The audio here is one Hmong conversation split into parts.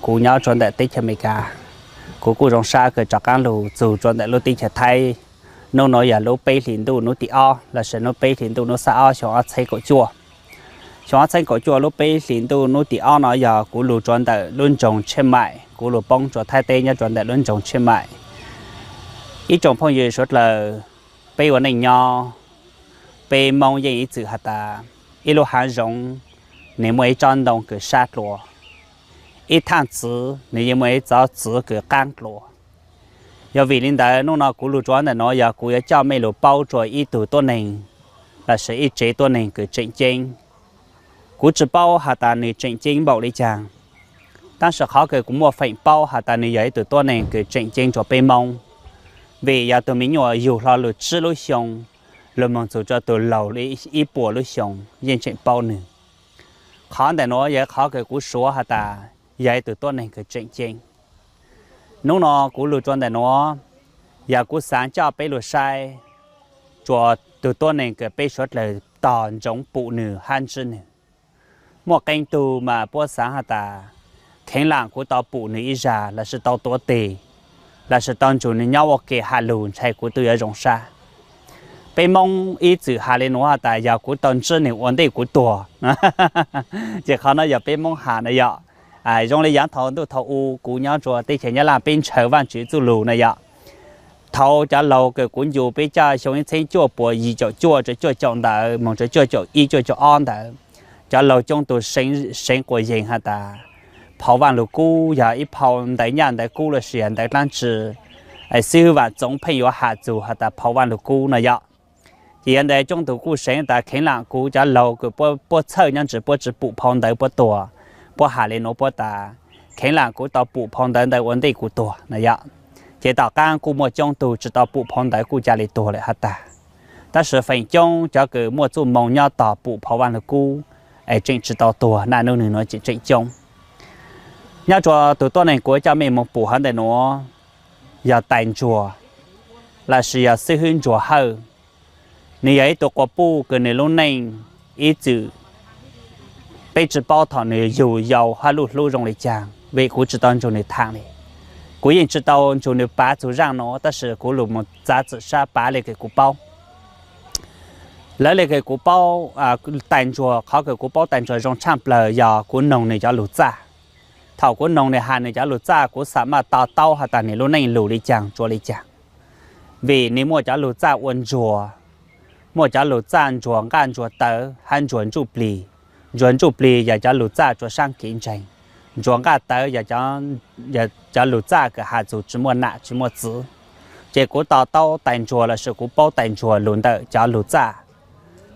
Kuv nyob rua ntawm teb chaws Amelikas, kuv kuj zoo sab kws rov qaab lug txug rua ntawm lub teb chaws Thaib. Nub nuav yog lub peb hlis ntuj nub tim ob lossis nub peb hlis ntuj nub xab ob xyoo ob txheeb kaum cuaj. Xyoo ob txheeb kaum cuaj lub peb hlis ntuj nub tim ob no yog kuv lug rua ntawm lub nroog Tsheej Maim, kuv lug poob rua Thaib teb nyob rua ntawm lub nroog Tsheej Maim. Ib tsoom phooj ywg suav dlawg, peb ua neej nyob, peb Moob yeej ib txwm has tas, ib lub haav zoov nwg muaj ib tsob ntoo kws sab dlua, ib thaaj txwv nwg yeej muaj ib tsob txwv kws qaab dlua. Yog vim li ntawd nub nuav kuv lug rua ntawm nuav yog kuv yuav coj mej lug paub rua ib tug tuab neeg lossis ib tsev tuab neeg kws tseem ceeb. Kuv tsi paub has tas nwg tseem ceeb npaum li caag, tab sis qhov kws kuv muaj feem paub has tas nwg yog ib tug tuab neeg kws tseem ceeb rua peb Moob, vim yog tug me nyuam yug hlo lug tsib lub xyoo lug moog txug rua tug laug ib puas lub xyoo yeej tseem paub nwg. Qhov ntawm nuav yog qhov kws kuv suav has tas yog ib tug tuab neeg kws tseem ceeb. Nub nuav kuv lug rua ntawm nuav yog kuv xaav coj peb lug saib rua tug tuab neeg kws peb suav dlawg tog ntsoov pum nwg hab ntsib nwg. Muaj qee tug mas puab xaav has tas, kheev lam kuv tau pum nwg ib zag lossis tau tuav teg lossis tau nrug nwg nyob ua ke has lug ntshai kuv tub yuav zoo sab. Peb Moob ib txwm has le nuav has tas yog kuv tau ntsib nwg ua ntej kuv tuag. Ces qhov nuav yog peb Moob has na yom. Zoo le yav thaum ntuj thaum u kuv nyob rua teb chaws Nyab Laj peb ntshaw Vaajtswv txuj lug na yom. Thaud cov laug kws kuv ncu peb coj xyoo ib txheeb cuaj puas yim caum cuaj rua cuaj caum ntawd moog rua cuaj caum ib cuaj caum ob ntawd, cov laug coob tug seev quas yees has tas, phau Vaaj Lug Kub yog ib phau ntawv nyaj ntawv kub lossis yog ntawv dlaab tsi, xib hwb Vam Txoov pheej yuav has txug has tas phau Vaaj Lug Kub no yom. Ces yog ntawd coob tug kuj seev tas kheev lam kuv cov laug kws puab txhawj nyob ntsis puab tsi pum phau ntawd puab tuag, puab has le nuav puab tas, kheev lam kuv tau pum phau ntawv ntawd ua ntej kuv tuag na yom. Ces tom qaab kuj muaj coob tug tsi tau pum phau ntawv kuj ca le tuag lawm has tas. Tab sis feem coob cov kws muaj txuj moo nyob tog pum phau Vaaj Lug Kub es tseem tsi tau tuag, naj nub nwg nuav tseem coob. Nyob rua tug tuab neeg kuv coj mej moog pum hov ntawm nuav yog Tais Ntsuag lossis yog xib hwb Ntsuag Hawj. Nwg yog ib tug quas puj kws nwg lub neej ib txwm peb tsi paub thaum nwg yug yau hab lub hlub zoo le caag, vim kuv tsi tau nrug nwg thaam le. Kuv yeej tsi tau nrug nwg pav txug zaaj nuav, tab sis kuv lug moog txav txim sab pav le kws kuv paub. Lawv le kws kuv paub, Tais Ntsuag, qhov kws kuv paub Tais Ntsuag zoo tshaaj plawg yog kuv noog nwg cov lug txaj. Thaum kuv noog nwg has nwg cov lug txaj kuv xam maj to taub has tas nwg lub neej lug le caag tsua le caag. Vim nwg muaj cov lug txaj ua ntsuag, muaj cov lug txaj ntsuag nqaj ntsuag tawv hab ntsuag ntsuj plig. Ntsuag ntsuj plig yog cov lug txaj tsua saab kev ntseeg, ntsuag nqaj tawv yog cov lug txaj kws has txug tsi muaj nam tsi muaj txwv. Ces kuv to taub Tais Ntsuag lossis kuv paub Tais Ntsuag lug ntawm cov lug txaj.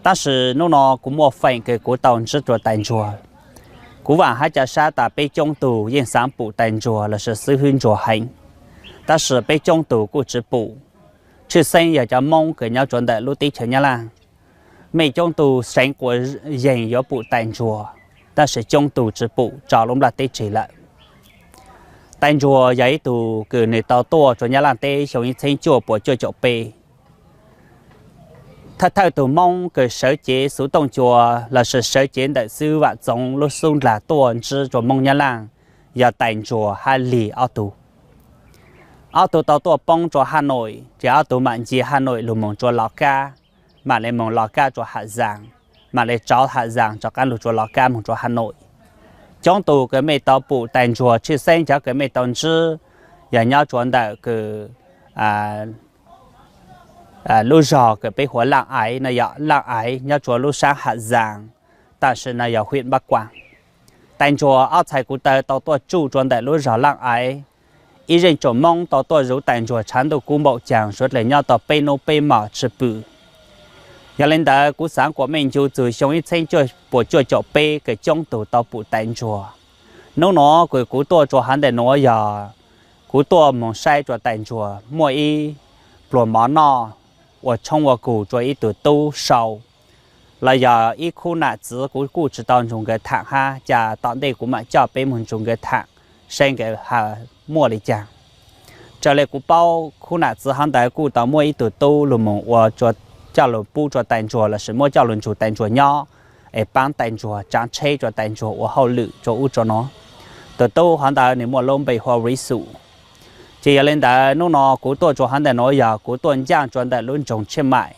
Tab sis nub nuav kuv muaj feem kws kuv tau ntsib rua Tais Ntsuag. Kuv vaam hab ca sab tas peb coob tug yeej xaav pum Tais Ntsuag lossis xib hwb Ntsuag heev, tab sis peb coob tug kuj tsi pum. Tshwj xeeb yog cov Moob kws nyob rua ntawm lub teb chaws Nyab Laj, mej coob tug seev quas yees yuav pum Tais Ntsuag, tab sis coob tug tsi pum tso lub nplaj teb tseg lawm. Tais Ntsuag yog ib tug kws nwg tau tuaj rua Nyab Laj teb xyoo ib txheeb cuaj puas cuaj caum peb. Thawj thawj tug Moob kws sawv cev xuv tooj cua lossis sawv cev ntawm xib hwb Vam Txoov lub xub ndlag tuaj ntsib rua Moob Nyab Laj yog Tais Ntsuag hab Lig ob tug. Ob tug tau tuaj poob rua Haj Noim, ces ob tug maam nce Haj Noim lug moog rua Los Kab, maam le moog Los Kab rua Haj Zaas, maam le rauv Haj Zaas rov qaab lug rua Los Kab moog rua Haj Noim. Coob tug kws mej tau pum Tais Ntsuag tshwj xeeb cov kws mej tau ntsib yog nyob rua ntawm kws lub zog kws peb hu ua Laaj Aiv no yog Laaj Aiv nyob rua lub saab Haj Zaas, tam sim no yog hwm Npab Kuam. Tais Ntsuag ob txhais kuv taw tau tuaj tsuj rua ntawm lub zog Laaj Aiv. Ib zeej tsoom Moob tau tuaj zuv Tais Ntsuag tshav ntuj kub npaum caag suav dlawg nyob tau peb nub peb mos tsi pw. Yog le ntawd kuv xaav kuas mej ncu txug xyoo ib txheeb cuaj puas cuaj caum peb kws coob tug tau pum Tais Ntsuag. Nub nuav kws kuv tuaj rua hov ntawm nuav yog kuv tuaj moog saib rua Tais Ntsuag muaj ib pluag mov noj ua tshoob ua kug rua ib tug tub sau los yog ib khub nam txwv, kuv kuj tsi tau nrug nkawd thaam hab, cas tom ntej kuv maam coj peb moog nrug nkawd thaam saib nkawd muaj le caag. Raws le kuv paub khub nam txwv hov ntawd kuj tau muab ib tug tub lug moog ua, coj lug pub rua Tais Ntsuag lossis muab coj lug nrug Tais Ntsuag nyob, es paab Tais Ntsuag tsaav tsheb rua Tais Ntsuag ua hauj lwm rua ub rua nuav. Tus tub hov ntawd nws muaj lub npe hu ua Ris Xus. Ces yog li ntawd hnub no kuv tuaj rua hov ntawm nuav yog kuv tuaj ncaaj rua ntawm lub nroog Tshiab Maim.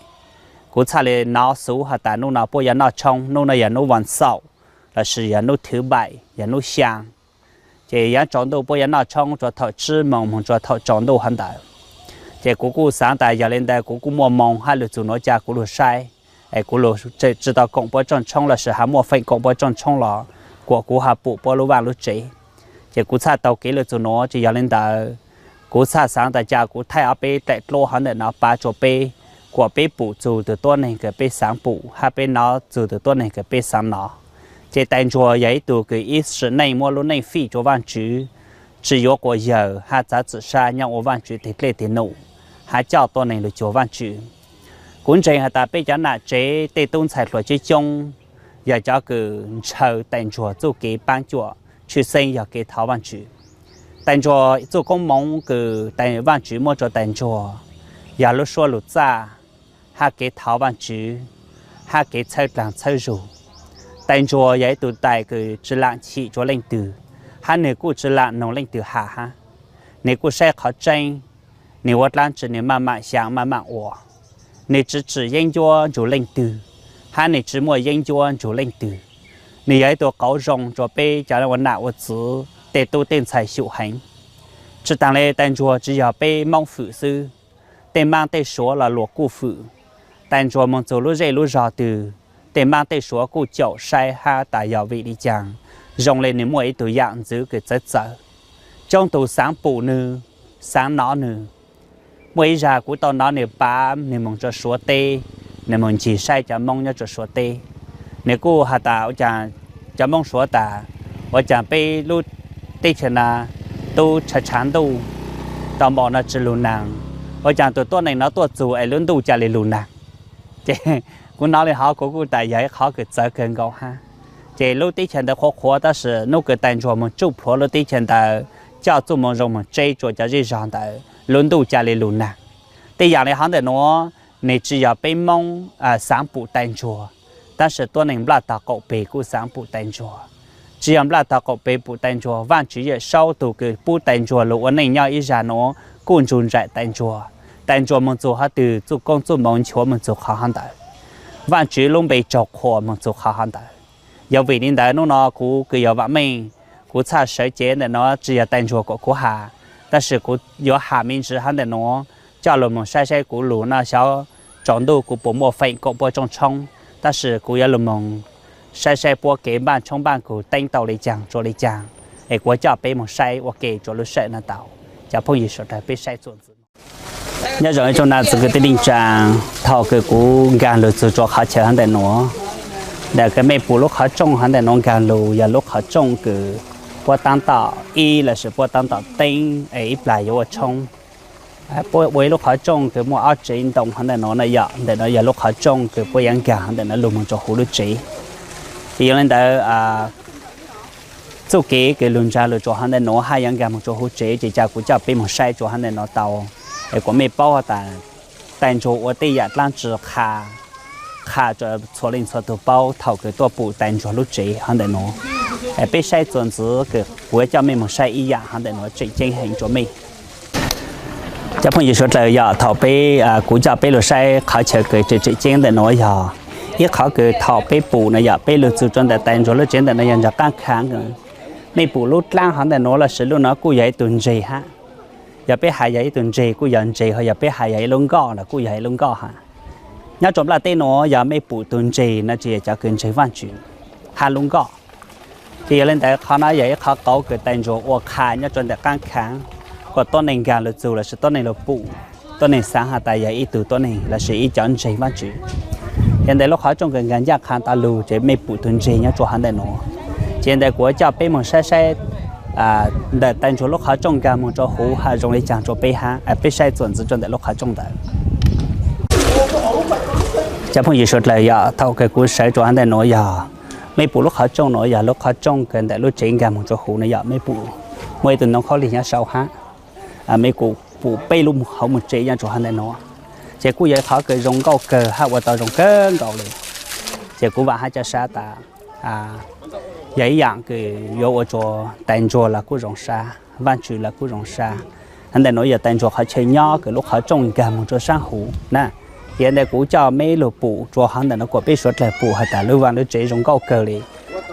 Kuv txhaj li nov xov has tas hnub no puab yuav noj tshoob, hnub no yog hnub vas xaum lossis yog hnub thwv npaim, yog hnub xyaa. Ces yaav tsaus ntuj puab yuav noj tshoob rua thaum tsib moos moog rua thaum tsaus ntuj hov ntawd. Ces kuv kuj xaav tas yog li ntawd kuv kuj muaj moo hab lug txug nuav ca kuv lug saib, es kuv lug tsi tau koom puab rooj tshoob lossis has muaj feem koom puab rooj tshoob los kuas kuv has pum puab lub vaaj lub tsev. Ces kuv txhaj taug kev lug txug nuav, ces yog li ntawd kuv txhaj xaav tas ca kuv thaij ob peb daim dluab hov ntawm no pav rua peb, kuas peb pum txug tug tuab neeg kws peb xaav pum hab peb nov txug tug tuab neeg kws peb xaav nov. Ces tais ntsuag yog ib tug kws ib sim neej muab lub neej fij rua Vaajtswv, tsi yuav quas yawg hab txav txim sab nyob ua Vaajtswv teg dlej teg num, hab coj tuab neeg lug cuag Vaajtswv. Kuv ntseeg has tas peb cov nam tsev tej tub ntxhais hluas coob coob yog cov kws ntshaw tais ntsuag txuj kev paab cuam, tshwj xeeb yog kev thov Vaajtswv. Tais ntsuag txuj koob moov kws Vaajtswv muab rua tais ntsuag yog lub suab lug txaj, hab kev thov Vaajtswv, hab kev txhawb dlaag txhawb zug. Tais ntsuag yog ib tug tais kws tsi laam chim rua leej twg, hab nwg kuj tsi laam noog leej twg has hab. Nwg kuj saib qhov tseeb, nwg ua dlaab tsi nwg maaj maam xyaa maaj maam ua. Nwg tsi tsim yeeb ncuab nrug leej twg, hab nwg tsi muaj yeeb ncuab nrug leej twg. Nwg yog ib tug qauv zoo rua peb cov ua nam ua txwv tej tub tej ntxhais xyum heev. Tsi taag le tais ntsuag tsi yog peb Moob fwm xwb, tej Maab tej Suav los luas kuj fwm. Tais ntsuag moog txug lub zej lub zog twg, tej Maab tej Suav kuj caum saib hab tas yog vim li caag, zoo le nwg muaj ib tug yaam ntxwv kws txawv txawv. Coob tug xaav pum nwg, xaav nov nwg. Muaj ib zag kuv tau nov nwg pav nwg moog rua Suav teb, nwg moog ncig saib cov Moob nyob rua Suav teb. Nwg kuj has tas ua caag cov Moob Suav tas, ua caag peb lub teb chaws na tub tshav tshav ntuj, tau npaum no tsi lug naag, ua caag tug tuab neeg no tuaj txug es lub ntuj ca le lug naag. Ces kuv nov le hov kuv kuj tas yog ib qhov kws txawv kawg nkaus hab. Ces lub teb chaws ntawd qhuav qhuav tab sis nub kws tais ntsuag moog tsuj plhuav lub teb chaws ntawd, coj txuj moo zoo moog tseb rua cov zej zog ntawd lub ntuj ca le lug naag. Tej yaam le hov ntawm nuav, nwg tsi yog peb Moob xaav pum tais ntsuag, tab sis tuab neeg nplaj tog qaum peg kuj xaav pum tais ntsuag. Tsi yog nplaj tog qaum peg pum tais ntsuag, Vaajtswv Yawmsaub tug kws pub tais ntsuag lug ua neej nyob ib zag nuav kuj nrug nraim tais ntsuag. Tais ntsuag moog txug qhov twg txuj koob txuj moo nchuav moog txug qhov hov ntawd. Vaajtswv lub npe raug qhuas moog txug qhov hov ntawd. Yog vim li ntawd nub no kuv kws yog Vam Meej, kuv txhaj sawv cev ntawm nuav tsi yog tais ntsuag kuas kuv has, tab sis kuv yuav has me ntsis hov ntawm nuav coj lug moog saib saib kuv lug noj xyov tsaus ntuj kuv puas muaj feem koom puab rooj tshoob, tab sis kuv yuav lug moog saib saib puab kev npaaj tshoob npaaj kug teeb tau le caag rua le caag, es kuv coj peb moog saib ua ke rua lub sij hawm no tau. Cov phooj ywg suav dlawg peb saib txuas ntxiv. Nyob zoo ib tsoom nam txiv kwv tij neej tsaa, thaum kws kuv nkaag lug txug rua qhov chaw hov ntawm nuav, ntawm kws mej pum lub qhov rooj hov ntawm nuav nkaag lug yog lub qhov rooj kws puab taab tom ib lossis puab taab tom teeb es ib plag yuav ua tshoob. Puab ua ib lub qhov rooj kws muaj ob tsev ntoo hov ntawm nuav na yom, ntawm nuav yog lub qhov rooj kws puab yuav nkaag hov ntawm nuav lug moog rua huv lub tsev. Ces yog le ntawd txuj kev kws lug nraag lug rua hov ntawm nuav hab yuav nkaag moog rua huv tsev ces ca kuv coj peb moog saib rua hov ntawm nuav tau, es kuas mej paub tas tais ntsuag ua tej yaam dlaab tsi qha, qha rua txhua leej txhua tug paub thaum kws tuaj pum tais ntsuag lub tsev hov ntawm nuav. Peb saib txuas ntxiv kws kuv yuav coj mej moog saib ib yaam hov ntawm nuav tseem ceeb heev rua mej. Cov phooj ywg suav dlawg yom, thaum peb, kuv coj peb lug saib qhov chaw kws tseem tseem ceeb ntawm nuav yog ib qhov kws thaum peb pum no yog peb lug txug rua ntawm tais ntsuag lub tsev ntawm no yog ntawm qaab khaav. Mej pum lub dlaab hov ntawm nuav lossis lub no kuj yog ib tug ntseg hab. Yog peb has yog ib tug ntseg kuj yog ntseg, ho yog peb has yog ib lub nkoj los kuj yog ib lub nkoj hab. Nyob rua nplaj teb nuav yog mej pum tug ntseg no tsis yog cov kws ntseg Vaajtswv hab lub nkoj. Ces yog le ntawd qhov no yog ib qhov qauv kws tais ntsuag ua qha nyob rua ntawm qaab khaav, kuas tuab neeg nkaag lug txug lossis tuab neeg lug pum, tuab neeg xaav has tas yog ib tug tuab neeg lossis ib cov ntseg Vaajtswv. Yog ntawm lub qhov rooj kws nkaag ncaaj qha tas lug ces mej pum tug ntseg nyob rua hov ntawm nuav. Ces ntawm kuv coj peb moog saib saib ntawm tais ntsuag lub qhov rooj nkaag moog rua huv has zoo le caag rua peb hab, peb saib txuas ntxiv rua ntawm lub qhov rooj ntawd. Cov phooj ywg suav dlawg yom, thaum kws kuv sawv rua hov ntawm nuav yog, mej pum lub qhov rooj nuav yog lub qhov rooj kws ntawm lub tsev nkaag moog rua huv no yom, mej pum muaj ib tug ntoo khaub lig nyob saum hab. Mej kuj pum peb lub hauv moog tsev nyob rua hov ntawm nuav. Ces kuj yog ib qhov kws zoo nkauj kawg hab ua tau zoo kawg nkaus le. Ces kuv vaam hab ca sab tas Yog ib yaam kws yuav ua rua tais ntsuag los kuj zoo sab, Vaajtswv los kuj zoo sab. Ntawm nuav yog tais ntsuag qhov chaw nyob kws lub qhov rooj nkag moog rua saab huv na. Yog ntawd kuv coj meb lug pum rua qhov ntawm nuav kuas peb suav dlawg pum has tas lub vaaj lub tsev zoo nkauj kawg li.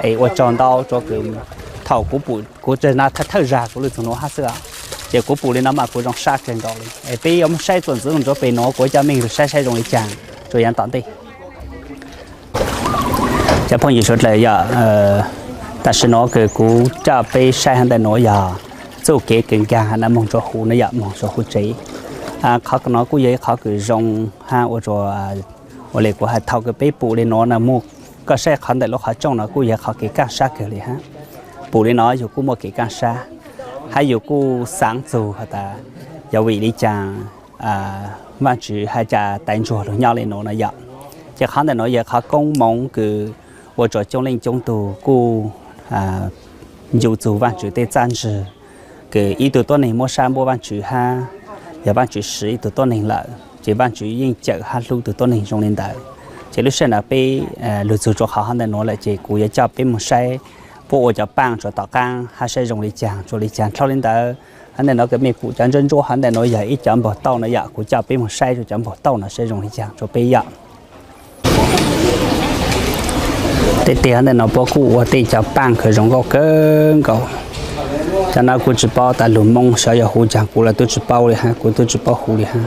Es ua tsaug ntau rua kws thaum kuv pum kuv tseem thawj thawj zag kuv lug txug nuav hab xwb, ces kuv pum li no mas kuv zoo sab kawg nkaus li. Es peb yuav moog saib txuas ntxiv lug nrua peg nuav kuv coj mej lug saib saib zoo li caag rua yaav tom ntej. Cov phooj ywg suav dlawg yog, tam sim nuav kws kuv coj peb saib hab ntawm nuav yog txuj kev kws nkaag hab na moog rua huv na yom, moog rua huv tsev. Qhov nuav kuj yog ib qhov kws zoo hab ua rua, ua le kuv has thaum kws peb pum li nuav na muaj, koj saib qhov ntawm lub qhov rooj no kuj yog qhov kev kaaj sab kawg li hab. Pum li no yug kuj muaj kev kaaj sab, hab yug kuj xaav txug has tas yog vim li caag Vaajtswv has cas tais ntsuag lug nyob li nuav no yom. Ces qhov ntawm nuav yog qhov koob moov kws ua rua coob leej coob tug kuj ncu txug Vaajtswv tej txaj ntsig, kws ib tug tuab neeg muab sab npuab Vaajtswv hab, yog Vaajtswv siv ib tug tuab neeg lawm ces Vaajtswv yeej cawm hab hlub tug tuab neeg zoo li ntawd. Ces lub sij hawm no peb lug txug rua qhov hov ntawm nuav lawm ces kuv yuav coj peb moog saib puab ua cov paaj rua tom qaab hab saib zoo li caag rua li caag dlhau li ntawd. Hab ntawm nuav kws mej pum cov ntsuab ntsuab hov ntawm nuav yog ib cov npaug tauj no yom, kuv coj peb moog saib rua cov npaug tauj no saib zoo li caag rua peb yom. Tej teg hov ntawm nuav puab kuj ua tej cov paaj kws zoo nkauj kawg nkaus. Cov no kuv tsi paub tas lug Moob xyov yog hu caag, kuv los tub tsi paub li hab, kuv tub tsi paub hu li hab.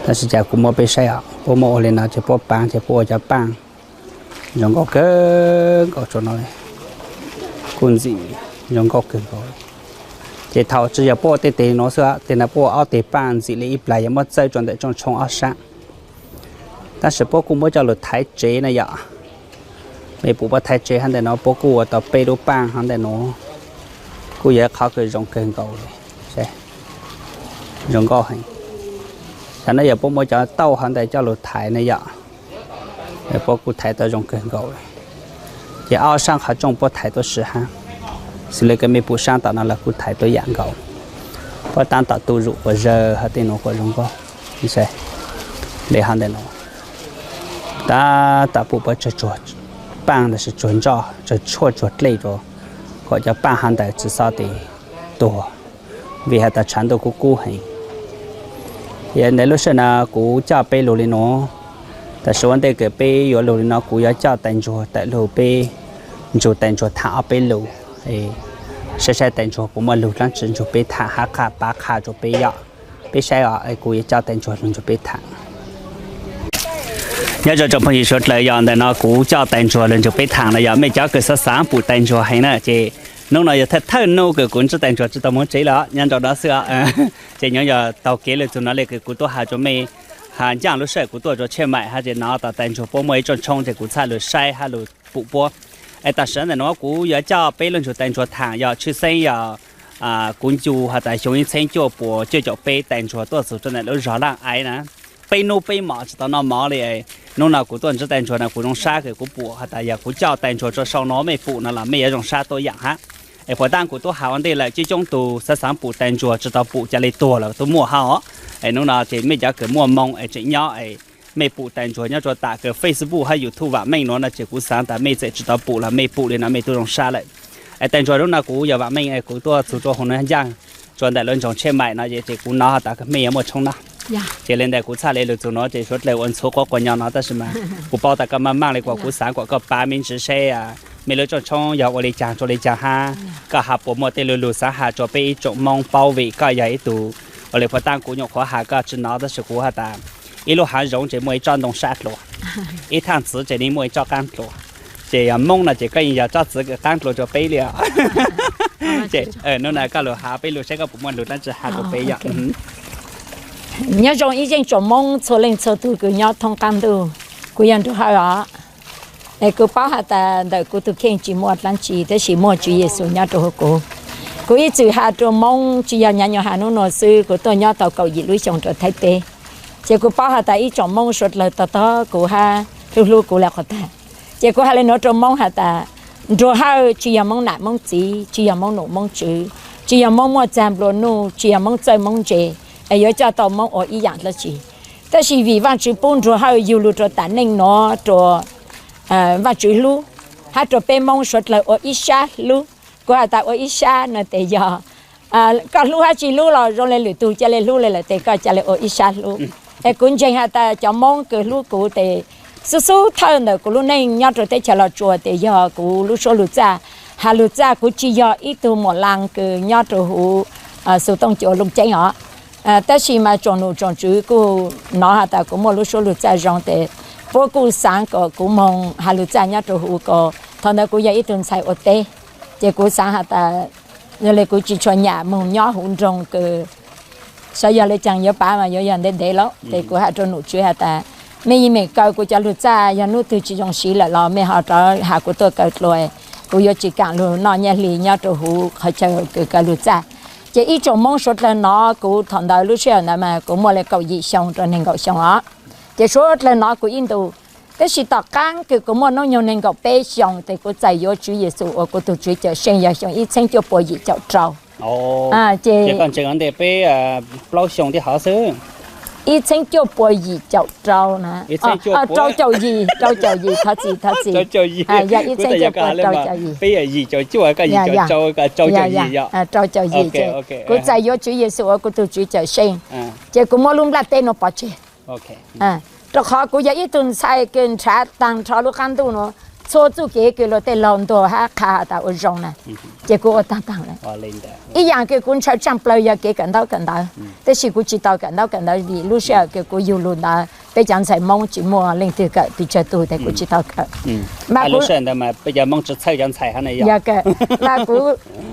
Tab sis cas kuv muab peb saib os, puab muab ua li no ces puab paav ces puab ua cov paaj zoo nkauj kawg nkaus rua no, kuj ntxim zoo nkauj kawg nkaus. Ces thaum tsi yog puab ua tej teg nuav xwb, teg no puab ua ob teg paaj ntxim li ib plag yuav muab txawb rua ntawm rooj tshoob ob saab. Tab sis puab kuj muab coj lug thaiv tsev na yom. Mej pum puab thaiv tsev hab ntawm nuav puab kuj ua tau peb lub paaj hov ntawm nuav, kuj yog qhov kws zoo kawg nkaus li, zoo nkauj heev. Tam no yog puab muab cov tauj hov ntawm coj lug thaiv na yom. Puab kuj thaiv tau zoo kawg nkaus li. Ces ob saab qhov rooj puab thaiv tuab si hab, xws li kws mej pum saab tom no los kuj thaiv tuab yam nkaus. Puab taab tom tu zum quas zawg hab tej nuav quas zoo nkauj. Le hov ntawm nuav, tab tom pum puab tsawg tsuag paaj tab sis tsuag ntsoj, tsawg tshuaj tsuag dlej rua, kom cov paaj hov ntawd tsi xob tes tuag, vim has tas tshav ntuj kub kub heev. Yog ntawd lub sij hawm no kuv coj peb lug li nuav, tab sis ua ntej kws peb yuav lug li no kuv yuav coj tais ntsuag tawm lug peb nrug tais ntsuag tham ob peb lus, saib saib tais ntsuag puas muaj lug dlaab tsi nrug peb tham hab qha pav qha rua peb yom. Peb saib os, kuv yuav coj tais ntsuag lug nrug peb tham. Nyob zoo tsoom phooj ywg suav dlawg, yog ntawm no kuv coj tais ntsuag lug nrug peb tham no yog mej cov kws xav xaav pum tais ntsuag heev na ces hnub no yog thawj thawj nub kws kuv ntsib tais ntsuag tsi tau moog tsev lawm nyob nraud no xwb os. Ces nyob yog taug kev lug txug no le kws kuv tuaj has rua mej, has ncaaj lub sij hawm kuv tuaj rua Tsheej Maim hab ces no tas tais ntsuag puab muaj ib rooj tshoob ces kuv txhaj lug saib hab lug pum puab. Es tam sim ntawm nuav kuv yuav coj peb lug nrug tais ntsuag tham yog tshwj xeeb yog kuv ncu has tas xyoo ib txheeb cuaj puas cuaj caum peb tais ntsuag tuaj txug rua ntawm lub zog Laaj Aiv na, peb nub peb mom tsi tau noj mov li. Hnub no kuv tuaj ntsib tais ntsuag no kuv zoo sab kws kuv pum has tas yog kuv coj tais ntsuag rua sau no mej pum no los mej yuav zoo sab tuaj yaam hab. Es puas taab kuv tub has ua ntej lawm, coob coob tug xav xaav pum tais ntsuag tsi tau pum ca le tuag los tub muaj hab os. Es hnub no ces mej cov kws muaj moo es tseem nyob es mej pum tais ntsuag nyob rua tam kws Facebook hab YouTube vam meej nuav no ces kuv xaav tas mej txawm tsi tau pum los mej pum li no mej tub zoo sab lawm. Es tais ntsuag hnub no kuv yog vam meej es kuv tuaj txug rua huv nuav ncaaj rua ntawm lub nroog Tsheej Maim no ces kuv nov has tas mej yuav muaj tshoob noj. Ces le ntawd kuv txhaj le lug txug nuav ces suav dlawg ua ntxhuv quab quas nyos no tab sis mas kuv paub tas koj maj maj le kuas kuv xaav kuas koj pav mej ntsib seb mej lub rooj tshoob yog ua le caag rua le caag hab, koj has puas muaj tej lu lug xaav has rua peb ib tsoom Moob paub vim koj yog ib tug ua le puas taab kuv nyuam qhuav has koj tsi nov tab sis kuv has tas ib lub hav zoov ces muaj ib tsob ntoo sab dlua, ib thaaj txwv ces yeej muaj ib tsob qaab dlua. Ces yog Moob no ces koj yeej yog tsob txwv kws qaab dlua rua peb li os. Ces hnub no koj lug has peb lug saib koj puas muaj lug dlaab tsi has rua peb yom. Nyob zoo ib zeej tsoom Moob txhua leej txhua tug kws nyob thoob qaab ntuj, kuv yog Nruas Hawj os. Es kuv paub has tas ntawm kuv tug kheej tsi muaj dlaab tsi tab sis muaj Tswv Yexus nyob rua huv kuv. Kuv ib txwm has rua Moob tsi yog nyam nyuas has nub nua xwb, kuv tuaj nyob tau kaum yim lub xyoo rua Thaib teb. Ces kuv paub has tas ib tsoom Moob suav dlawg tog tog kuv hab hlub hlub kuv le qhov tag. Ces kuv has le nuav rua Moob has tas Nruas Hawj tsi yog Moob nam Moob txiv, tsi yog Moob num Moob tswv, tsi yog Moob muaj txag nplua nuj, tsi yog Moob txawj Moob ntse, es yuav coj tau Moob ua ib yaam dlaab tsi. Tab sis vim Vaajtswv pub Nruas Hawj yug lug rua tam neej nuav rua Vaajtswv hlub, hab rua peb Moob suav dlawg ua ib sab hlub. Kuv has tas ua ib sab no tes yog koj hlub hab tsi hlub los zoo le lwm tug ca le hlub le lawm tes koj ca le ua ib sab hlub. Es kuv ntseeg has tas cov Moob kws hlub kuv tes xub xub thawj ntawm kuv lub neej nyob rua teb chaws Los Tsuas tes yog kuv lub suab lug txaj. Has lug txaj kuv tsi yog ib tug muam laa kws nyob rua huv Xu Tooj Cua Looj Ceeb os. Tab sis mas tsoom num tsoom tswv kuj nov has tas kuv muaj lub suab lug txaj zoo tes puab kuj xaav kom kuv moog has lug txaj nyob rua huv ko. Thaum ntawd kuv yog ib tug ntxhais ua teb, ces kuv xaav has tas yog le kuv tsi tshua nyam moog nyob huv nroog kws xyov yog le caag yuav pav mas yuav yog ntev ntev lawm. Ces kuv has rua num tswv has tas mej yeej mem kaw kuv cov lug txaj, yog nub twg tsi zoo siv lawm los mej ho rov has kuv tuaj kaw dlua, kuv yuav tsi kaam lug noj nyaj hli nyob rua huv qhov chaw kws kaw lug txaj. Ces ib tsoom Moob suav dlawg nov kuv thaum ntawd lub sij hawm ntawd mas kuv muaj le kaum yim xyoo rua neeg nkaum xyoo os. Ces suav dlawg nov kuv ib ntus, tab sis tom qaab kws kuv muaj noob nyoog neeg nkaum peb xyoos tes kuv txais yuav Tswv Yexus ua kuv tug Tswv Cawmseej yog xyoo ib txheeb cuaj pua yim caum rau. Ces ib txheeb cuaj pua yim caum rau na, rau caum yim, rau caum yim, thov txim, thov txim, yog ib txheeb cuaj pua rau caum yim, rau caum yim ces kuv txais yuav Tswv Yexus ua kuv tug Tswv Cawmseej, ces kuv muab lub nplaj teb nuav pov tseg. Rau qhov kuv yog ib tug ntxhais kws nrhav taag nrho lub qaab ntuj nuav, txhua txuj kev kws luag tej laug ntuas hab qha has tas ua zoo na, ces kuv ua taag taag lawm. Ib yaam kws kuv ntshaw tshaaj plawg yog kev kawm ntaub kawm ntawv, tab sis kuv tsi tau kawm ntaub kawm ntawv vim lub sij hawm kws kuv yug lug ntawd peb cov ntxhais Moob tsi muaj leej twg kawm pes tsawg tug tes kuv tsi tau kawm. Mas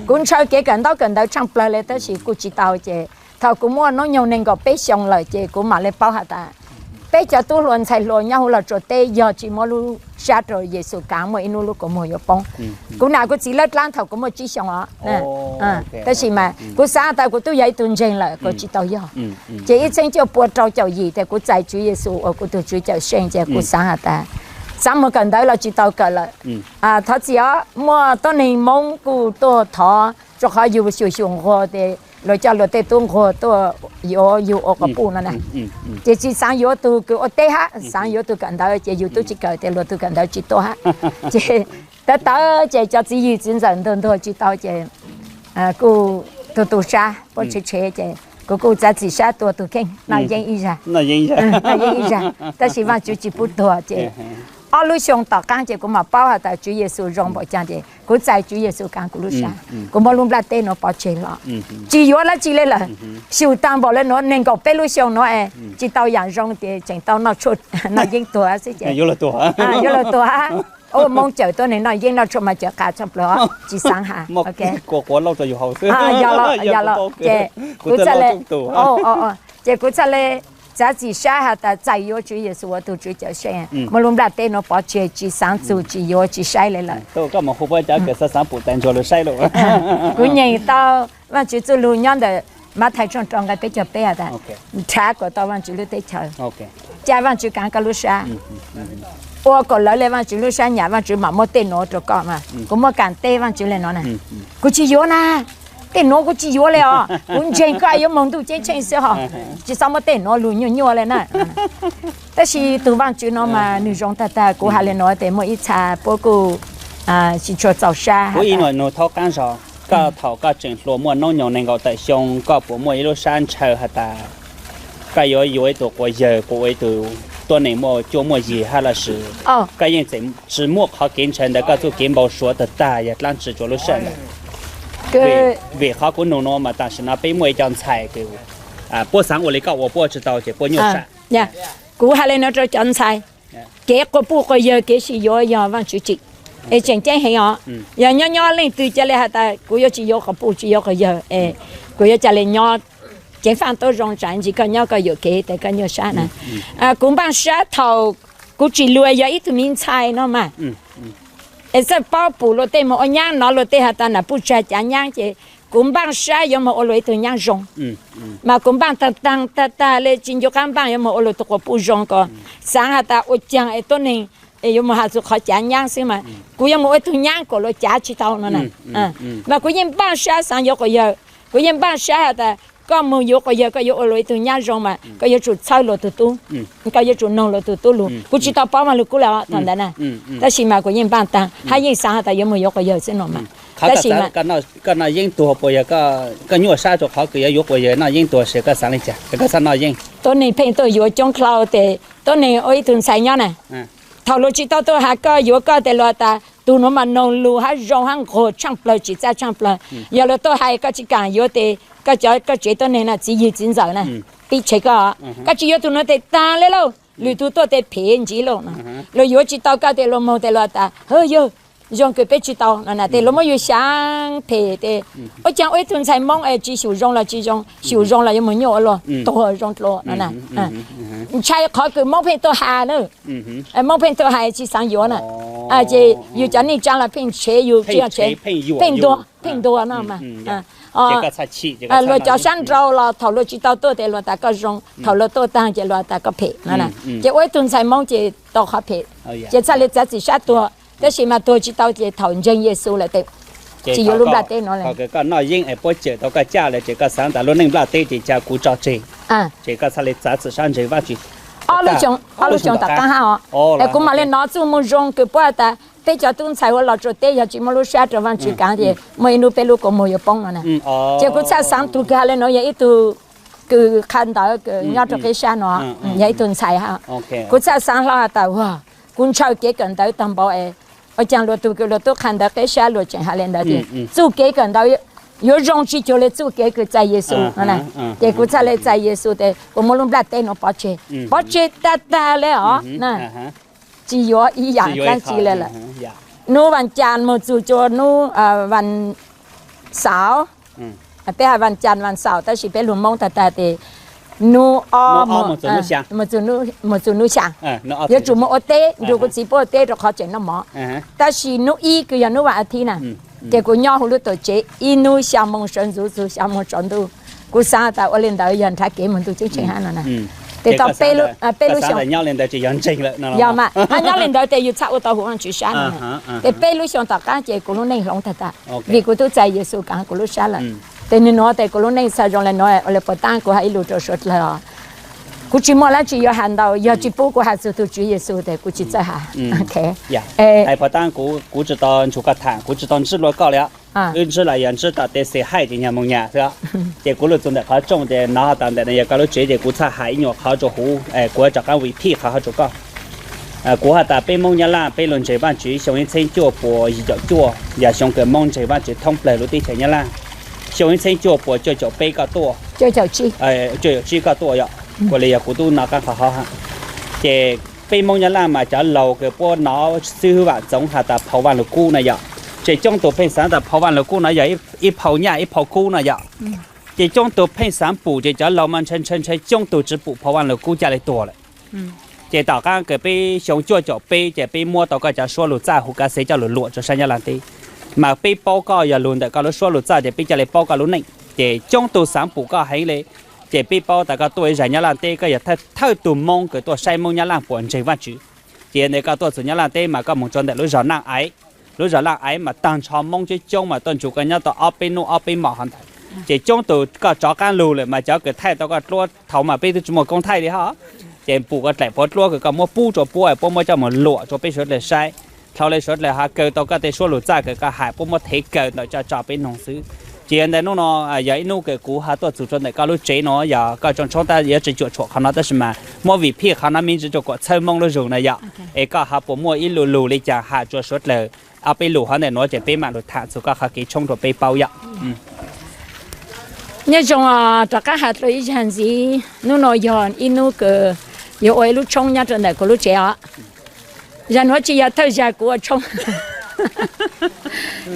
kuv ntshaw kev kawm ntaub kawm ntawv tshaaj plawg le tab sis kuj tsi tau ces thaum kuv muaj noob nyoog neeg nkaum peb xyoo lawm ces kuv mam le paub has tas peb cov tub hluas ntxhais hluas nyob huv Los Tsuas teb yog tsi muab lub sab rau Yexus kaav muaj ib hnub lub kua muag yuav poob. Kuv nam kuv txiv lawb dlaab thaum kuv muaj tsib xyoos os, tab sis mas kuv xaav tas kuv tub yog ib tug ntseeg lawm kuv tsi tau yog. Ces ib txheeb cuaj pua rau caum yim tes kuv txais Tswv Yexus ua kuv tug Tswv Cawmseej ces kuv xaav has tas xaav moog kawm ntawv los tsi tau kawm lawm. Thov txim os, muaj tuab neeg Moob kuj tuaj thov, rau qhov yug xyum xyum nquag tes luag coj luag tej tub nquag tuaj yuav yug ua quas puj no na. Ces tsi xaav yuav tug kws ua teb hab, xaav yuav tug kawm ntawv ces yug tub tsi kawm tes luag tug kawm ntawv tsi tuaj hab. Ces tawv tawv ces cov txiv yig txiv ntxawm ntuag ntuag tsi tau ces kuj tu tu sab puab tshev tshev ces kuv kuj txav txim sab tua tug kheej noj yeeb ib zag, noj yeeb ib zag, tab sis Vaajtswv tsi pub tuag ces ob lub xyoo tom qaab ces kuv mam paub has tas Tswv Yexus zoo npaum caag ces kuv txais Tswv Yexus kaav kuv lub sab, kuv muab lub nplaj teb nuav pov tseg los. Tsi yuav dlaab tsi le lawm, xyum taag npaum le nuav neeg nkaum peb lub xyoo nuav es tsi tau yaam zoo ces tseem tau noj yeeb tuag xwb ces yuav luag tuag hab. Ua Moob cawm tuab neeg noj yeeb noj tshuaj mas cawm qas tshaj plawg, tsi xaav has. Ces kuv txhaj le, ces kuv txhaj le txav txim sab has tas txais yuav Tswv Yexus ua tug Tswv Cawmseej, muab lub nplaj teb nuav pov tseg tsi xaav txug tsi yuav tsi saib le lawm. Kuv nyeem tau Vaajtswv txuj lug nyob ntawm Mathais tshooj rau nqai peb caug peb has tas, nrhav kom tau Vaajtswv lub teb chaws, ca Vaajtswv kaav koj lub sab, ua kom lawv le Vaajtswv lub sab nyam Vaajtswv mam muab tej nuav rau koj mas. Kuv muab kaam teb Vaajtswv le nuav na. Kuv tsi yuav na, tej nuav kuv tsi yuav le os, kuv ntseeg koj yuav moog ntuj ceeb tsheej xwb hos, tsi xob muab tej nuav lug nyuaj nyuaj le na. Tab sis tug Vaajtswv nuav mas nwg zoo tag tag, kuv has le nuav tes muaj ib txha puab kuj tsi tshua txaus sab. Koj thaum koj tseem hluas muaj noob nyoog nees nkaum tawm xyoo, koj puas muaj ib lub sab ntshaw has tas koj yuav yuav ib tug quas yawg, puas ua ib tug tuab neeg muaj cuab muaj yig hab lossis koj yeej tseem tsi muaj qhov kev ntshaw ntawm koj txuj kev npau suav tag tag yog dlaab tsi rua lub sij hawm ntawd? Vim qhov kuv nug nuav mas tam sim no peb muaj ib co ntxhais kws puab xaav ua li koj ua puab tsi tau ces puab nyuaj sab. Kuv has le nuav rau cov ntxhais, kev quas puj quas yawg kev sib yuav yog Vaajtswv tsim, es tseem ceeb heev os. Yog nyob nyob leej twg ca le has tas kuv yuav tsi yuav quas puj tsi yuav quas yawg es kuv yuav ca le nyob ceev faaj tuab zoo tsam ntsis koj nyob koj yuam kev tes koj nyuaj sab na. Kuv npaaj sab thaum kuv tsim luas yog ib tug mi ntxhais no mas, es txawj paub pum luag tej moog ua nyaab, nov luag tej has tas nam puj tsag cav nyaab ces kuv npaaj sab yuav moog ua luag ib tug nyaab zoo. Mas kuv npaaj taag taag tag tag le tsi ncu qaab npaaj yuav moog ua luag tug quas puj zoo ko, xaav has tas ua caag es tuab neeg es yuav moog has txug qhov cav nyaab xwb mas kuv yuav moog ua ib tug nyaab kom luag cav tsi tau no na. Mas kuv yeej npaaj sab xaav yuav quas yawg, kuv yeej npaaj sab has tas Koj mus yuav quas yawg koj yuav ua luag ib tug nyab zoo mas koj yuav tsum txhawb luag tus tub, koj yuav tsum noog luag tus tub lus. Kuv tsis tau paub Vaj Lug Kub lawm thaum ntawd na, tab sis mas kuv yeej npaj tag hab yeej xav has tas yuav mus yuav quas yawg xwb no mas. Tab sis mas koj noj yeeb tuag puas yog koj nyuaj sab rau qhov kws yuav yuav quas yawg noj yeeb tuag, koj xav li cas koj txhaj noj yeeb? Tuab neeg pheej tuaj yuav coob dlhau tes tuab neeg ua ib tug ntxhais nyob na. Thaum luag tsis tau tuaj has koj yuav koj tes luag tas tug nuav mas noog lus hab zoo hab nquag tshaaj plawg tsim txaj tshaaj plawg. Yog luag tuaj hais koj tsis kaam yuav tes koj cov koj tsev tuab neeg na txiv yig txiv ntxawm na pib tshev koj. Koj tsis yuav tug nuav tes taag le lauj, lwm tug tuaj tes phem ntsiv lauj no. Luag yuav tsis tau koj tes luag moog tes luag tas hwb yawg zoo kws peb tsis tau no na tes luag muab yug xyaa phem tes ua caag ua ib tug ntxhais Moob es tsis xyum zoo los tsis zoo, xyum zoo los yuav moog nyuaj ua luaj tuag zoo dlua no na. Ntshai qhov kws Moob pheej tuaj has na, Moob pheej tuaj has tsis xaav yuav na. Ces yug cov neej tsaa los pheej tshev yug tsis tshev, pheej ntuag pheej ntuag no mas. Luag cov sab nrau los thaum luag tsis tau tuaj tes luag tas koj zoo, thaum luag tuaj taag ces luag tas koj phem no na. Ces ua ib tug ntxhais Moob ces tau qhov phem, ces txhaj le txav txim sab tuag, tab sis mas tuag tsis tau ces thaum ntseeg Yexus lawm tes tsis yuav lub nplaj teb no lawm. Koj noj yeeb es puab cawm tau koj caj lawm ces koj xaav tas lub neej nplaj teb ces ca kuv tso tseg, ces koj txhaj le txav txim sab ntseeg Vaajtswv. Ob lub xyoo tom qaab hab os, es kuv mam le nov txuj moo zoo kws puab tas peb cov tub ntxhais ua los rua teb yog tsis muaj lub sab rua Vaajtswv kaav ces muaj ib hnub peb lub kua muag yuav poob no na. Ces kuv txhaj xaav tug kws has le nuav yog ib tug kws qha ntawv kws nyob rua qib sab no, yog ib tug ntxhais hab. Kuv txhaj xaav hlo has tas kuv ntshaw kev kawm ntawv taag npaum es ua caag luag tug kws luag tub qha ntawv qib sab luag tseem has le ntawd tias txuj kev kawm ntawv yuav zoo tsis cuag le txuj kev kws txais Yexus no na. Ces kuv txhaj le txais Yexus tes kuv muab lub nplaj teb nuav pov tseg, pov tseg tag tag le os na. Tsis yuav ib yaam dlaab tsi le lawm. Nub vas cas moog txug cua nub vas xauv, peb has vas cas vas xauv tab sis peb lug Moob tag tag tes nub ob moog txug nub xyaa yuav tsum moog ua teb, nrug kuv txiv puab ua teb rua qhov tseem noj mov. Tab sis nub ib kws yog nub vas a thiv na, ces kuv nyob huv lub tuam tsev ib nub xyaa moog sawv ntxuv txug xyaa moog tsaus ntuj. Kuv xaav tas ua le ntawd yog nrhav kev moog ntuj ceeb tsheej hab no na. Tes tau peb lub xyoo yog mas hab nyob le ntawd tes yug txhaj ua tau huv Vaajtswv sab no. Tes peb lub xyoo tom qaab ces kuv lub neej hloov tag tag, vim kuv tub txais Yexus kaav kuv lub sab lawm. Tes nwg nuav tes kuv lub neej txhaj zoo le nuav, ua le puas taab kuv has ib lus rua suav dlawg os. Kuv tsis muaj dlaab tsi yuav has ntau, yog tsis pub kuv has txug tug Tswv Yexus tes kuv tsis txawj has. Puas taab kuv tsis tau ntsug koj tham, kuv tsis tau ntsib luag koj le. Wb ntsib los yog ntsib tom tej xes haij ces nyag moog nyag xwb. Ces kuv lug txug ntawm qhov rooj ces nov has tas ntawm no yog koj lub tsev ces kuv txhaj has ib nyuag qhov rua huv, kuv yuav rov qaab vim phij qhov hov rua koj. Kuv has tas peb Moob Nyab Laj peb lug ntseeg Vaajtswv xyoo ib txheeb cuaj puas yim caum cuaj yog xyoo kws Moob ntseeg Vaajtswv thoob plawg lub teb chaws Nyab Laj. Xyoo ib txheeb cuaj puas cuaj caum peb koj tuaj, cuaj caum tsib koj tuaj yom, ua le yog kuv tub nov qaab qhov hov. Ces peb Moob Nyab Laj mas cov laug kws puab nov xib hwb Vam Txoov has tas phau Vaaj Lug Kub na yom, ces coob tug pheej xaav tas phau Vaaj Lug Kub no yog ib phau nyaj ib phau kub no yom. Ces coob tug pheej xaav pum ces cov laug mas ntshai ntshai ntshai coob tug tsis pum phau Vaaj Lug Kub ca le tuag lawm. Ces tom qaab kws peb xyoo cuaj caum peb ces peb muab tau koj cov suab lug txaj huv kav xev coj lug luam rua sab Nyab Laj teb, mas peb paub koj yog lug ntawm koj lub suab lug txaj ces peb ca le paub koj lub neej. Ces coob tug xaav pum koj heev le, ces peb paub tas koj tuaj ib zag Nyab Laj teb koj yog thawj tug Moob kws tuaj saib Moob Nyab Laj puas ntseeg Vaajtswv. Ces yog ntawd koj tuaj txug Nyab Laj teb mas koj moog rua ntawm lub zog Naaj Aiv, lub zog Naaj Aiv mas taag nrho Moob coob coob mas tuaj ntsug koj nyob tau ob peb nub ob peb mom hov ntawd. Ces coob tug koj rov qaab lug lawm mas cov kws thaij tau koj dluab thaud mas peb twb tsis muaj koob thaij li hab. Ces pum koj dlaim pov dluab kws koj muab pub rua puab, puab muab coj moog luam rua peb suav dlawg saib. Dlhau le suav dlawg ho kaw tau koj tej suab lug txaj kws koj has puab muab thev kaw ntawm coj tso peb noog xwb. Ces yog ntawm nub no yog ib nub kws kuv ho tuaj txug rua ntawm koj lub tsev no yog koj tsoom tshoob tab yuav tsis cuam tshuam qhov no tab sis mas muab vim phij qhov no me ntsis rua kuas txhawb Moob lub zug na yom. Es koj ho puas muaj ib lu lug le caag has rua suav dlawg ob peb lus hov ntawm nuav ces peb maam lug tham txug koj qhov kev tshoob rua peb paub yom. Nyob zoo, rov qab has dlua ib zag ntxiv, nub no yog ib nub kws yuav ua ib lub tshoob nyob rua ntawm kuv lub tsev os. Zag nuav tsis yog thawj zag kuv ua tshoob.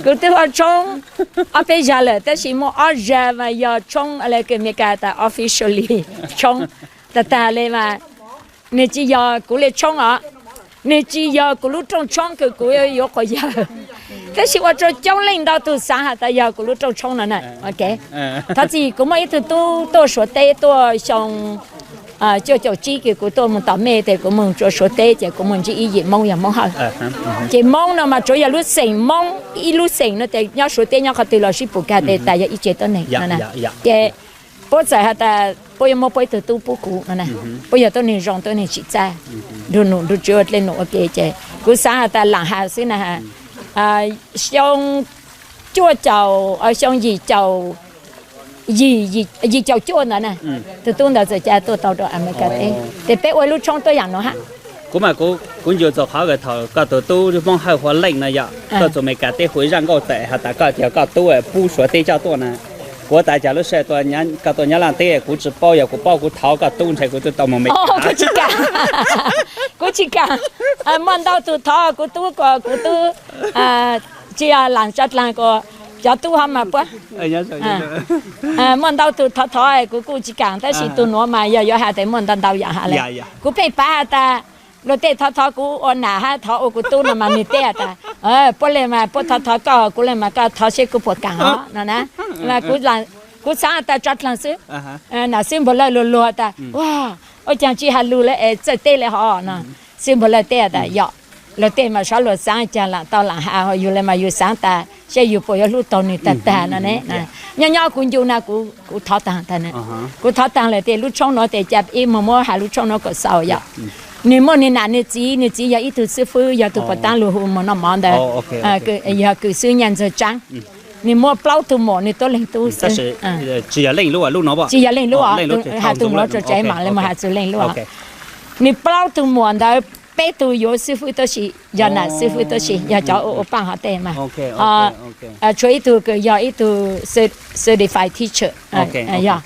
Kuv twb ua tshoob ob peb zag lawm tab sis muaj ob zag mas yog tshoob le kws Amelikas tas officially tshoob tag tag le mas nwg tsis yog kuv le tshoob os. Nwg tsis yog kuv lub rooj tshoob kws kuv yuav quas yawg, tab sis ua rua coob leej ntau tug xaav has tas yog kuv lub rooj tshoob no na. Thov txim, kuv muaj ib tug tub tuaj Suav teb tuaj xyoo cuaj caum tsib kws kuv tuaj moog tom mej tes kuv moog rua Suav teb ces kuv moog ntsib ib yim Moob yog Moob Hawj. Ces Moob no mas tsuav yog lub xeem Moob ib lub xeem no tes nyob Suav teb nyob qhov twg los sib pum kag tes tas yog ib tsev tuab neeg no na. Ces Puab txawm has tas puab yuav muab puab ib tug tub pub kuv no na. Puab yog tuab neeg zoo, tuab neeg tsim txaj, nrug num nrug tswv ua dlej num ua ke ces kuv xaav has tas laam has xwb na, xyoo cuaj caum, xyoo yim caum, yim caum cuaj ntawd na, tug tub ntawd txawm ca tuaj tau rau Amelikas teb, ces peb ua lub tshoob tuab yaam nuav hab. Kuv mas kuv ncu txug qhov thaum koj tug tub Hmoob Hawj hu ua Leej no yog koj txug Amelikas teb hu ib zaj nkauj txawm has tas koj tug tub pub Suav teb coj tuaj na. Kuv tas cas lub sij hawm koj tuaj Nyab Laaj teb kuv tsi paub, yog kuv paub kuv thov koj tub ntshe kuv twb tau moog Amelikas. Kuv tsi kaam, muaj ntau tug thov kuv tub, kuv tub tsi yog laam tsa dlaag kuas cov tub hov mas puab muaj ntau tug thov thov kuv kuj tsi kaam, tab sis tug nuav mas yog yuav has tas muaj ntau ntau yaam has le. Kuv pheej pav has tas luag tej thov thov kuv ua nam hab thov ua kuv tub no mas nwg teb has tas puab le mas puab thov thov koj, kuv le mas koj thov seb kuv puas kaam os no na. Kuv xaav tas tsa dlaag xwb. Nam xib npawg Lawj luag luag tas ua, ua caag tsi has lug le es txawj teb le hov no. Xib npawg Lawj teb has tas yog, luag tej mas sov luag xaav caag laam tau laam has, yug le mas yug xaav tas seb yug puas yuav hlub taug nwg tag tag no ne. Nyob nyob kuv ncu na, kuv thov taag tag, kuv thov taag lawm tes lub tshoob nuav tes ca ib moog muab has lub tshoob nuav kom xaus yom. Nwg muaj nwg nam nwg txiv, nwg txiv yog ib tug xib fwb, yog tug puas taab lug hu moog noj mov ntawd, yog kws xwb Nyaj Ntxawg Tsaab. Nwg muaj plaub tug muam, nwg tuab leeg tub xwb. Tsi yog Leej Luj, has tug nuav rua tsev mam le moog has txug Leej Luj. Nwg plaub tug muam ntawd peb tug yuav xib fwb tuab si, yog nam xib fwb tuab si, yog cov ua paaj hov tej mas. Tshuav ib tug kws yog ib tug certified teacher, yog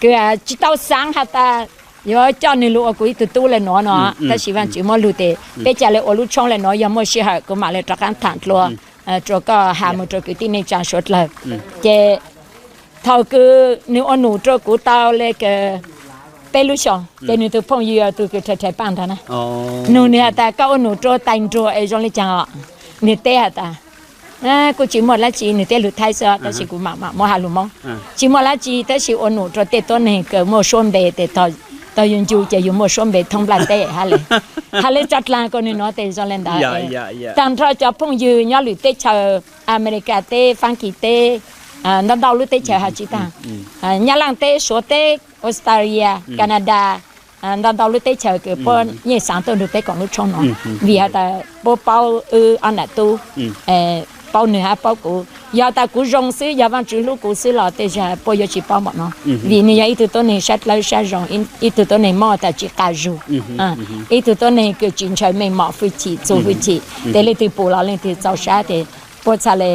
kws tsi tau xaav has tas yuav coj nwg lug ua kuv ib tug tub le nuav no, tab sis Vaajtswv muab lug tes peb ca le ua lub tshoob le nuav, yog muaj sij hawm kuv mam le rov qaab thaam dlua rua koj has moog rua kwv tij neej tsaa suav dlawg. Ces thaum kws nwg ua num rua kuv tau le kws peb lub xyoos, ces nwg tug phooj ywg tug kws rhais rhais paaj ntawd na, nug nwg has tas koj ua num rua tais nruag es zoo le caag os? Nwg teb has tas kuj tsi muaj dlaab tsi, nwg teb lug Thaib xwb tab sis kuv mam mam muab has lug Moob. Tsi muaj dlaab tsi tab sis ua num rua tej tuab neeg kws muaj suab npe tes tog yug ncu ces yug muaj suab npe thoob nplaj teb hab le. Has le tsa dlaag kuas nwg nuav tes zoo le ntawd. Taag nrho cov phooj ywg nyob lwm teb chaws, Amelikas teb, Faab Kis teb, ntau ntau lub teb chaws has tsi taag, Nyab Laaj teb, Suav teb, Australia, Canada, ntau ntau lub teb chaws kws puab yeej xaav tuaj nrug peb koom lub tshoob nuav, vim has tas puab paub wb ob nam tub, paub nwg hab paub kuv. Yog tas kuv zoo xwb, yog Vaajtswv hlub kuv xwb los tej zag puab yuav tsi paub npaum no, vim nwg yog ib tug tuab neeg sab dlawb sab zoo, ib tug tuab neeg mob tas tsi qas zug, ib tug tuab neeg kws tsi ntshaw meej mom hwj chim txug hwj chim, tes leej twg pum los leej twg txaus sab tes puab txhaj le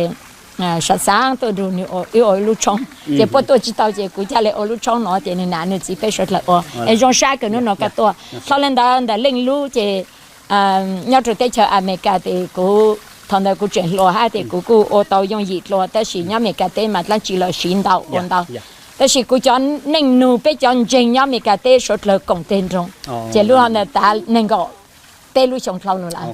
xaav xaav tuaj nrug nwg wb ua lub tshoob, ces puab tuaj tsi tau ces kuv ca le ua lub tshoob no ces nwg nam nwg txiv peb suav dlawg ua es zoo sab kws nub no koj tuaj. Dlhau le ntawd ntawm Leej Lub ces nyob rua teb chaws Amelikas tes kuv thaum ntawd kuv tseem hluas hab tes kuv kuj ua tau yooj yim dlua tab sis nyob Amelikas teb mas dlaab tsi los siv ntau ua ntau. Tab sis kuv cov neej nug peb cov ntseeg nyob Amelikas teb suav dlawg koom teg nroog, ces lub ntawd tav neeg nkaum peb lub xyoo dlhau lug lawm.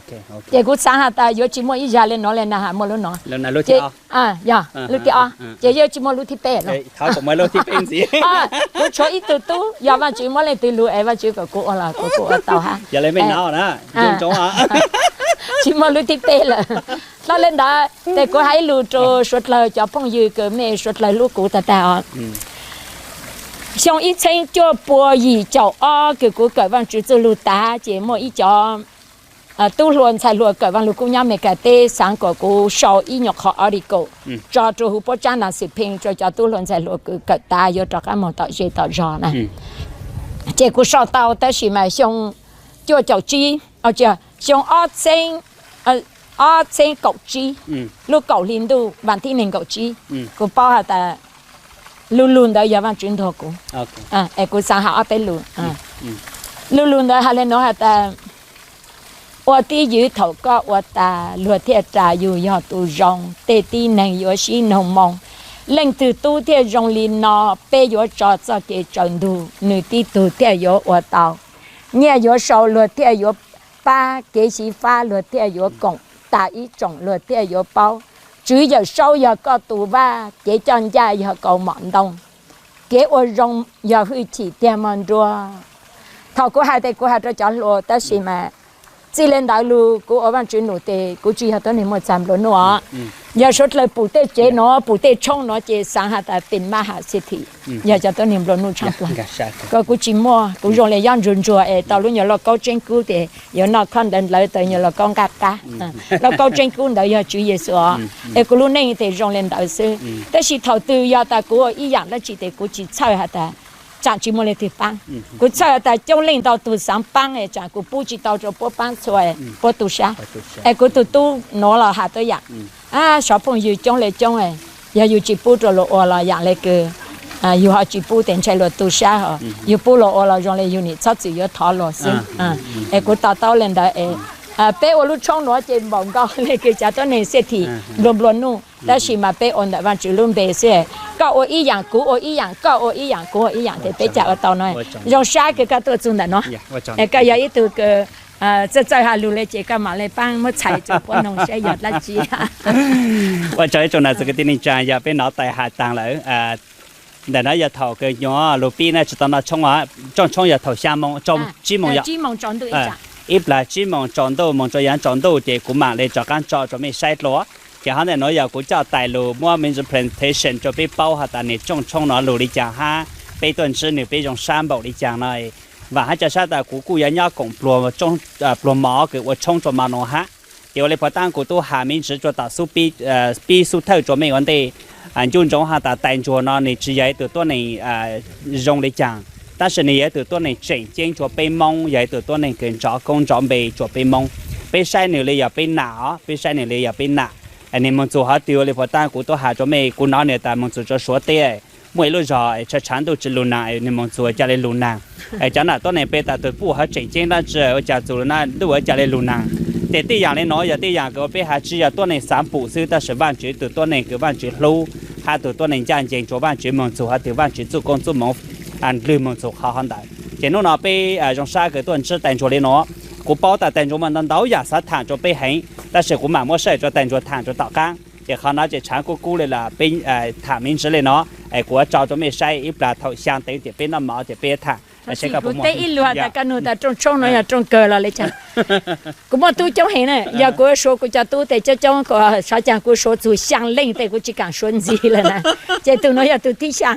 Ces kuv xaav has tas yuav tsi muaj ib zag le nuav le na has muaj lub no. Ces yog lub thib ob ces yuav tsi muaj lub thib peb lawm. Kuv tshuav ib tug tub, yog Vaajtswv muab leej twg lug es Vaajtswv kom kuv ua los kuv kuj ua tau hab. Tsi muaj lub thib peb lawm. Dlhau le ntawd tes kuv has ib lug rua suav dlawg cov phooj ywg kws mej suav dlawg hlub kuv tag tag os. Xyoo ib txheeb cuaj pua yim caum ob kws kuv kawm Vaajtswv txuj lug taag ces muaj ib cov tub hluas ntxhais hluas kawm Vaaj Lug Kub nyob Amelikas teb xaav kom kuv sau ib nyuag qho article tso rua huv puab tsaab nas xwm pheej rua cov tub hluas ntxhais hluas kws kawm tav yuav rov qaab moog tom zej tom zog na. Ces kuv sau tau tab sis mas xyoo cuaj caum tsib, tsi, xyoo ob txheeb kaum tsib, lub kaum hli ntuj vas thib neeg nkaum tsib, kuv paub has tas lub lug ntawd yog Vaajtswv ntuag kuv. Es kuv xaav has ob peb lug. Lub lug ntawd has le nuav has tas, ua tib ywv thaum koj ua tas, luag thiaj ras yug yog tus zoo, tej tib neeg yuav sib noog moo, leej twg tub thiaj zoo li no, peb yuav tso txoj kev tsaws ntug, nws tib tug thiaj yuav ua tau. Nyiaj yuav sau luag thiaj yuav pab, kev xyiv fab luag thiaj yuav koom, tas ib tsoom luag thiaj yuav paub. Tswv Yawm Saub yog koj tus vaj, kev coj ncaj yog kaus mom ntoo, kev ua zoo yog hwj chim tiag mog nruab. Thaum kuv hais tes kuv hais rau cov hluas tab sis mas txij le ntawd lug kuv ua Vaajtswv num tes kuv tsi yog tuab neeg muaj txag nplua nuj os. Yog suav dlawg pum tej tsev no, pum tej tshoob no ces xaav has tas pem maj ham xi thim, yog cov tuab neeg nplua nuj tshaaj plawg. Koj kuv tsis muaj, kuv zoo le yob ntsuag ntsuag es tau lub nyuag lauj kaub tseeb kub tes yuav noj khob ntawv ntlawv tau nyuag lauj kaub nqaj qab. Lauj kaub tseeb kub ntawd yog Tswv Yexus os, es kuv lub neej tes zoo le ntawd xwb. Tab sis thaum twg yog tas kuv ua ib yaam dlaab tsi tes kuv tsis txhawj has tas tsaam tsis muaj leej twg paab. Kuv txhawj has tas coob leej ntau tug xaav paab es tsaam kuv pub tsis tau rua puab paab txhua, puab tu sab. Es kuv tug tub nuav los has tuab yaam, sov phooj ywg coob le coob, yog yug tsis pub rua luas ua los yaam le kws yug ho tsis pub tes ntshai luas tu sab hos, yug pub luas ua los zoo le yug nim txhob txwm yuav thov luas xwb. Es kuv to taub le ntawd es peb ua lub tshoob nuav ces npaum nkaus le kws cov tuab neeg xi thim nplua nplua nuj, tab sis mas peb ua ntawm Vaajtswv lub npe xwb. Koj ua ib yaam, kuv ua ib yaam, koj ua ib yaam, kuv ua ib yaam tes peb ca ua tau no. Zoo sab kws koj tuaj txug ntawm no. Koj yog ib tug kws txawj txawj has lug le ces koj maam le paab muab txhais rua puab noog saib yog dlaab tsi. Ua tsaug ib tsoom nam txiv kwv tij neej tsaa, yog peb nov tais has taag lawm. Ntawm no yog thaum kws nyuav lug pib na tsis tau noj tshoob, tsooj tshoob yog thaum xyaa moos, tsib moos yog ib plag tsib moos tsaus ntuj moog rua yaav tsaus ntuj ces kuv maam le rov qaab tso rua mej saib dlua. Ces hov ntawm nuav yog kuv coj tais lug muab miv ntsis presentation rua peb paub has tas nwg tsooj tshoob no lug le caag hab peb tuaj ntsib nwg peb zoo sab npaum le caag no. Vaam hab ca sab tas kuv kuj yuav nyob koom pluag mov kws ua tshoob rua mo nuav hab. Ces ua le puag taab kuv tub has miv ntsis rua tom xub pib xub thawj rua mej ua ntej ncu ntsoov has tas tais ntsuag no nwg tsis yog ib tug tuab neeg zoo le caag, tab sis nwg yog ib tug tuab neeg tseem ceeb rua peb Moob, yog ib tug tuab neeg kws nrov koob nrov npe rua peb Moob. Peb saib nwg le yog peb nam os, peb saib nwg le yog peb nam. Nwg moog txug hov twg ua le puag taab kuv tub has rua mej, kuv nov nwg tas moog txug rua Suav teb muaj ib lub zog tshav tshav ntuj tsi lug naag, nwg moog txug ca le lug naag. Cov nam tuab neeg peb tas tug puj hov tseem ceeb dlaab tsi ua caag txug ntuj ua ca le lug naag. Ces tej yaam le nuav yog tej yaam kws ua peb has tsi yog tuab neeg xaav pum xwb, tab sis Vaajtswv tug tuab neeg kws Vaajtswv hlub hab tug tuab neeg ncaaj nceeg rua Vaajtswv moog txug hov twg Vaajtswv txuj koob txuj moov nplwg moog txug qhov hov ntawd. Ces nub no peb zoo sab kws tuaj ntsib tais ntsuag le nuav. Kuv paub tas tais ntsuag muaj ntau ntau yaam xaav thaam rua peb heev, tab sis kuv maam muab saib rua tais ntsuag thaam rua tom qaab. Ces qhov no ces tshaav kub kub le los peb thaam miv ntsis le no, kuv yuav tso rua mej saib ib plag thaum xyaa teev ces peb noj mov ces peb thaam. Kuv teb ib lug tas koj nug tas rooj tshoob no yog rooj kawg los le caag. Kuv muaj tub coob heev na, yog kuv suav kuv cov tub tes coob coob, sov caag kuv suav txug xyaa leej tes kuv tsis kaam suav ntxiv lawm na. Ces tug nuav yog tug thib xyaa.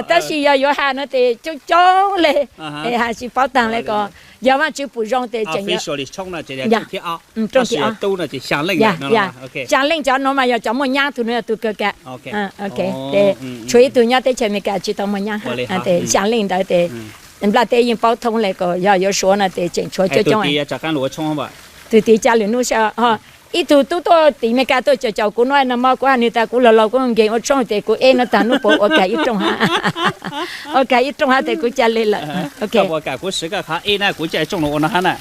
Tab sis yog yuav has no tes coob coob le, has tsis paub taag le ko. Yog Vaajtswv pum zoo tes tseem xyaa leej cov nuav mas yog cov muaj nyaab, tug nuav yog tug kawg kawg. Tshuav ib tug nyob teb chaws Amelikas tsis tau muaj nyaab, xyaa leej ntawd tes nplaj teb yeej paub thoob le ko, yog yuav suav no tes tseem tshuav coob coob. Tug tid ca lwm nub saib, ib tug tub tuaj tim Amelikas tuaj caum caum kuv no, nag hmo kuv has nwg tas kuv laug laug kuv nkeeg ua tshoob tes kuv eb no taag nub puav ua kag ib rooj hab, ua kag ib rooj hab tes kuv ca le lawm. Kuv siv koj qhov eb na, kuv ca rooj ua no hab na.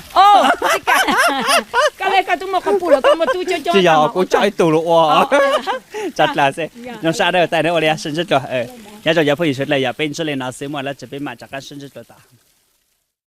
Koj le koj tub muaj qhov pum los koj muaj tub coob coob. Tsis yog, kuv coj ib tug lug ua. Tsa dlaag xwb. Zoo sab dlawb tais na, ua le sib ntsib dlua. Nyob zoo cov phooj ywg sawv dlawg, yog peb ntsib le no xwb, muaj dlaab tsi peb maam rov qaab sib ntsib dlua tom